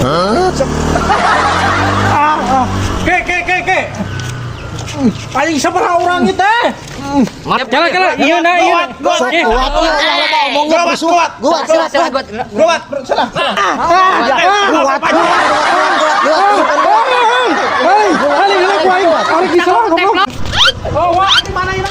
Ah, ah. Ke ke ke ke. Aing sabaraha urang ieu teh? Kala kala, iya na iya. Sok kuat ieu loba omongnya rusuh. Kuat, kuat, kuat. Kuat, salah. Kuat, kuat, kuat, kuat, kuat. Hei, hali hali ku aing. Aing diserang goblok. Oh, wah, di mana ini?